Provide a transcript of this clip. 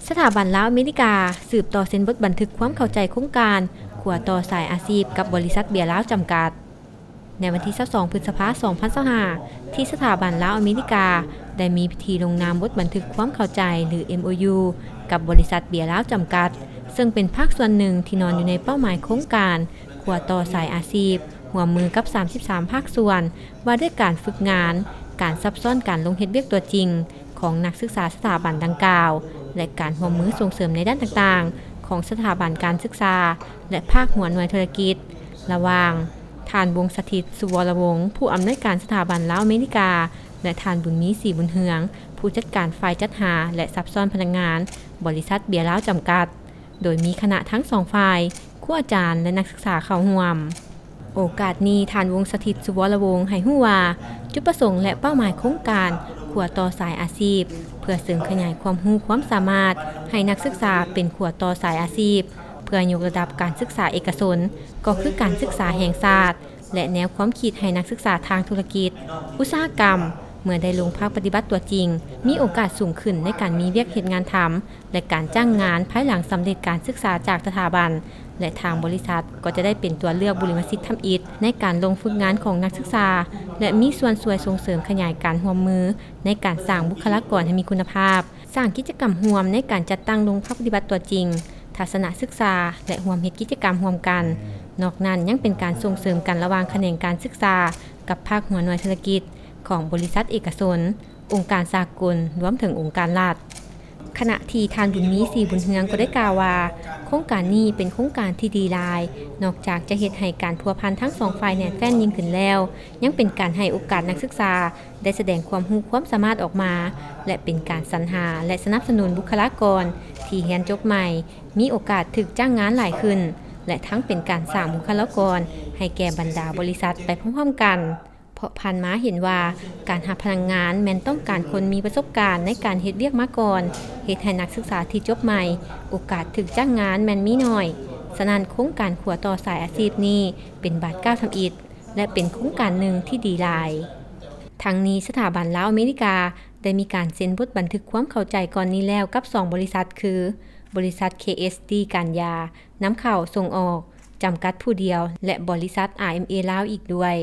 ສະຖາບັນລາວອາເມລິກາ ສືບຕໍ່ເຊັນບົດບັນທຶກຄວາມເຂົ້າໃຈໂຄງການຂົວຕໍ່ສາຍອາຊີບກັບບໍລິສັດເບຍລາວຈຳກັດ. ໃນວັນທີຊາວສອງ ພຶດສະພາ ສອງພັນຊາວຫ້າ ທີ່ສະຖາບັນລາວອາເມລິກາ ໄດ້ມີພິທີລົງນາມບົດບັນທຶກຄວາມເຂົ້າໃຈ ຫຼື ເອັມໂອຢູ ກັບບໍລິສັດເບຍລາວຈຳກັດ ເຊິ່ງເປັນພາກສ່ວນໜຶ່ງທີ່ນອນຢູ່ໃນເປົ້າໝາຍໂຄງການຂົວຕໍ່ສາຍອາຊີບ ຮ່ວມມືກັບ ສາມສິບສາມ ພາກສ່ວນ ວ່າດ້ວຍການຝຶກງານ, ການຊັບຊ້ອນການລົງເຮັດວຽກຕົວຈິງຂອງນັກສຶກສາສະຖາບັນດັ່ງກ່າວ ແລະ ການຮ່ວມມືສົ່ງເສີມໃນດ້ານຕ່າງໆ ຂອງສະຖາບັນການສຶກສາ ແລະ ພາກຫົວໜ່ວຍທຸລະກິດ ລະຫວ່າງ ທ່ານ ວົງສະຖິດ ສຸວໍລະວົງ ຜູ້ອຳນວຍການສະຖາບັນລາວອາເມລິກາ ແລະ ທ່ານ ບຸນມີ ສີບຸນເຮືອງ ຜູ້ຈັດການຝ່າຍຈັດຫາ ແລະ ຊັບຊ້ອນພະນັກງານ ບໍລິສັດເບຍລາວຈຳກັດ ໂດຍມີຄະນະທັງສອງຝ່າຍ, ຄູອາຈານ ແລະ ນັກສຶກສາເຂົ້າຮ່ວມ. ໂອກາດນີ້ ທ່ານ ວົງສະຖິດ ສຸວໍລະວົງ ໃຫ້ຮູ້ວ່າ ຈຸດປະສົງ ແລະ ເປົ້າໝາຍໂຄງການຂົວຕໍ່ສາຍອາຊີບ ເພື່ອເສີມຂະຫຍາຍຄວາມຮູ້ຄວາມສາມາດໃຫ້ນັກສຶກສາເປັນຂົວຕໍ່ສາຍອາຊີບ ເພື່ອຍົກລະດັບການສຶກສາເອກະຊົນ ກໍຄືການສຶກສາແຫ່ງຊາດ ແລະ ແນວຄວາມຄິດໃຫ້ນັກສຶກສາທາງທຸລະກິດ, ອຸດສາຫະກຳ ເມື່ອໄດ້ລົງພາກປະຕິບັດຕົວຈິງ ມີໂອກາດສູງຂຶ້ນໃນການມີວຽກເຮັດງານທຳ ແລະ ການຈ້າງງານພາຍຫຼັງສຳເລັດການສຶກສາຈາກສະຖາບັນ ແລະ ທາງບໍລິສັດກໍຈະໄດ້ເປັນຕົວເລືອກບຸລິມະສິດທຳອິດໃນການລົງຝຶກງານຂອງນັກສຶກສາ ແລະ ມີສ່ວນຊ່ວຍສົ່ງເສີມຂະຫຍາຍການຮ່ວມມືໃນການສ້າງບຸກຄະລາກອນໃຫ້ມີຄຸນນະພາບ, ສ້າງກິດຈະກຳຮ່ວມໃນການຈັດຕັ້ງລົງພາກປະຕິບັດຕົວຈິງ, ທັດສະນະສຶກສາ ແລະ ຮ່ວມເຮັດກິດຈະກຳຮ່ວມກັນ. ນອກນັ້ນຍັງເປັນການສົ່ງເສີມກັນລະຫວ່າງຂະແໜງການສຶກສາກັບພາກຫົວໜ່ວຍທຸລະກິດຂອງບໍລິສັດເອກະຊົນ, ອົງການສາກົນ, ລວມເຖິງອົງການລັດ. ຂະນະທີ່ທ່ານ ບຸນມີ ສີບຸນເຮືອງ ກໍໄດ້ກ່າວວ່າ ໂຄງການນີ້ເປັນໂຄງການທີ່ດີຫຼາຍ, ນອກຈາກຈະເຮັດໃຫ້ການພົວພັນທັງສອງຝ່າຍແໜ້ນແຟ້ນຍິ່ງຂຶ້ນແລ້ວ, ຍັງເປັນການໃຫ້ໂອກາດນັກສຶກສາໄດ້ສະແດງຄວາມຮູ້ຄວາມສາມາດອອກມາ ແລະ ເປັນການສັນຫາ ແລະ ສະໜັບສະໜູນບຸກຄະລາກອນທີ່ຮຽນຈົບໃໝ່ ມີໂອກາດຖືກຈ້າງງານຫຼາຍຂຶ້ນ ແລະ ທັງເປັນການສ້າງບຸກຄະລາກອນໃຫ້ແກ່ບັນດາບໍລິສັດໄປພ້ອມໆກັນ. ເພາະຜ່ານມາເຫັນວ່າ ການຮັບພະນັກງານແມ່ນຕ້ອງການຄົນມີປະສົບການໃນການເຮັດວຽກມາກ່ອນ, ເຮັດໃຫ້ນັກສຶກສາທີ່ຈົບໃໝ່ ໂອກາດຖືກຈ້າງງານແມ່ນມີໜ້ອຍ. ສະນັ້ນ ໂຄງການຂົວຕໍ່ສາຍອາຊີບນີ້ເປັນບາດກ້າວທຳອິດ ແລະ ເປັນໂຄງການໜຶ່ງທີ່ດີຫຼາຍ. ທັງນີ້ ສະຖາບັນລາວອາເມລິກາ ໄດ້ມີການເຊັນບົດບັນທຶກຄວາມເຂົ້າໃຈກ່ອນນີ້ແລ້ວກັບສອງບໍລິສັດ ຄື ບໍລິສັດ ເຄເອສດີ ການຢາ ນຳເຂົ້າສົ່ງອອກ ຈຳກັດຜູ້ດຽວ ແລະ ບໍລິສັດ ອາເອັມເອ ລາວ ອີກດ້ວຍ.